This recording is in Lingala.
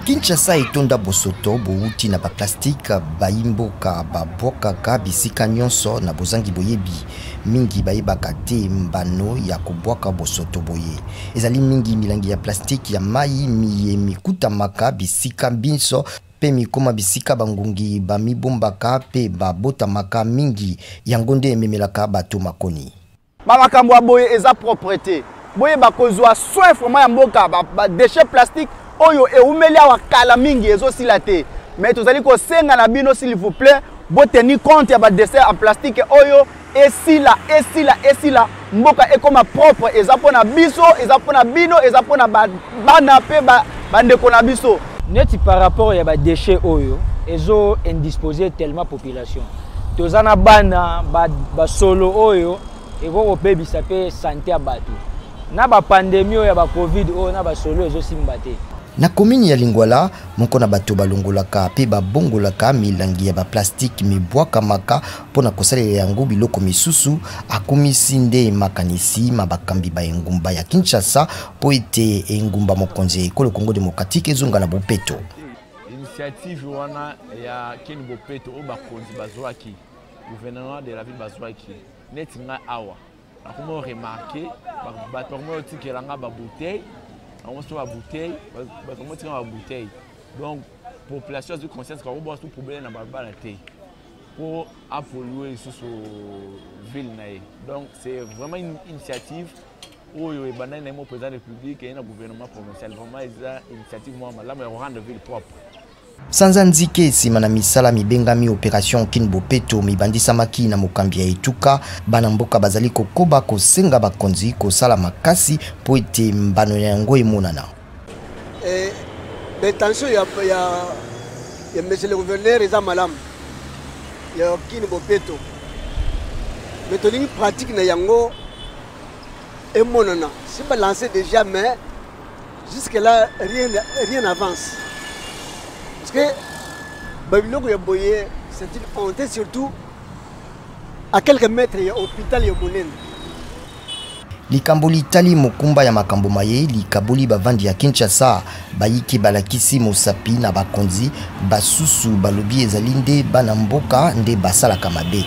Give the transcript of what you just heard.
Kinshasa etonda bosoto bowuti na baplastike bayimboka babwakaka bisika nyonso na bozangi boyebi. Mingi bayebaka te mbano ya kobwaka bosoto boye. Ezali mingi milangi ya plastike ya mai miye mikutamaka bisika binso mpe mikoma bisika bangungi bamibombaka mpe babotamaka mingi. Yango nde ememelaka bato makoni. Ba makambo ya boye eza propre te. Boyeba kozwa soin vraiment ya mboka. Ba déchets plastiques oyo eumeli awa kala mingi ezosila te. Mais tozali kosenga na bino s'il vous plaît, bo tenir compte ya ba déchets en plastique oyo esila, esila, esila, mboka ekoma propre. Eza pona biso, eza pona bino, eza pona bana pe bandeko na biso. Neti par rapport ya ba déchets oyo ezo indisposer tellement population. Toza na bana basolo oyo ekoki kobebisa pe santé ya bato. Na ba pandémie oyo ya ba Covid oyo na basolo ezosimba te. Na commune ya Lingwala, moko na bato balongolaka pe babongolaka milangi ya ba plastique mibwakamaka mpo na kosalela yango biloko misusu, akumisi nde makanisi ma bakambi ba engumba ya Kinshasa mpo ete engumba mokonzi ya ekolo Congo démocratique ezonga na bopeto. Initiative wana ya Kin Bopeto oyo bakonzi bazwaki, gouvernement de la ville bazwaki, neti ngai awa nakomi remarquer bato bakomi otikela nga ba bouteille, bango so ba bouteille, bato bakomi otikela ba bouteille. Donc population azwi conscience kako boka su poubelle na balabala te po apolue lisusu ville na ye. Donc c'est vraiment une initiative oyo ebandaki na ye mo président de la République et na gouvernement provincial. Vraiment eza initiative moko malamu ya rendre ville propre. Sanza nzike nsima na misala mibengami Operation Kin Bopeto mibandisamaki na mokambi ya etuka, bana mboka bazali kokoba kosenga bakonzi kosala makasi mpo ete mbano ya yango emonana. L'intention ya monsieur le gouverneur eza malamu ya Kin Bopeto, mais tolingi pratique na yango emonana. Si ba lancer déjà, mais jusque là rien n'avance, parce que babiloko ya boye c'est une honte, surtout à quelques mètres ya hôpital ya monene. Likambo litali mokumba ya makambo maye likaboli bavandi ya Kinshasa bayiki balakisi mosapi na bakonzi basusu balobi ezali nde bana mboka nde basalaka mabe.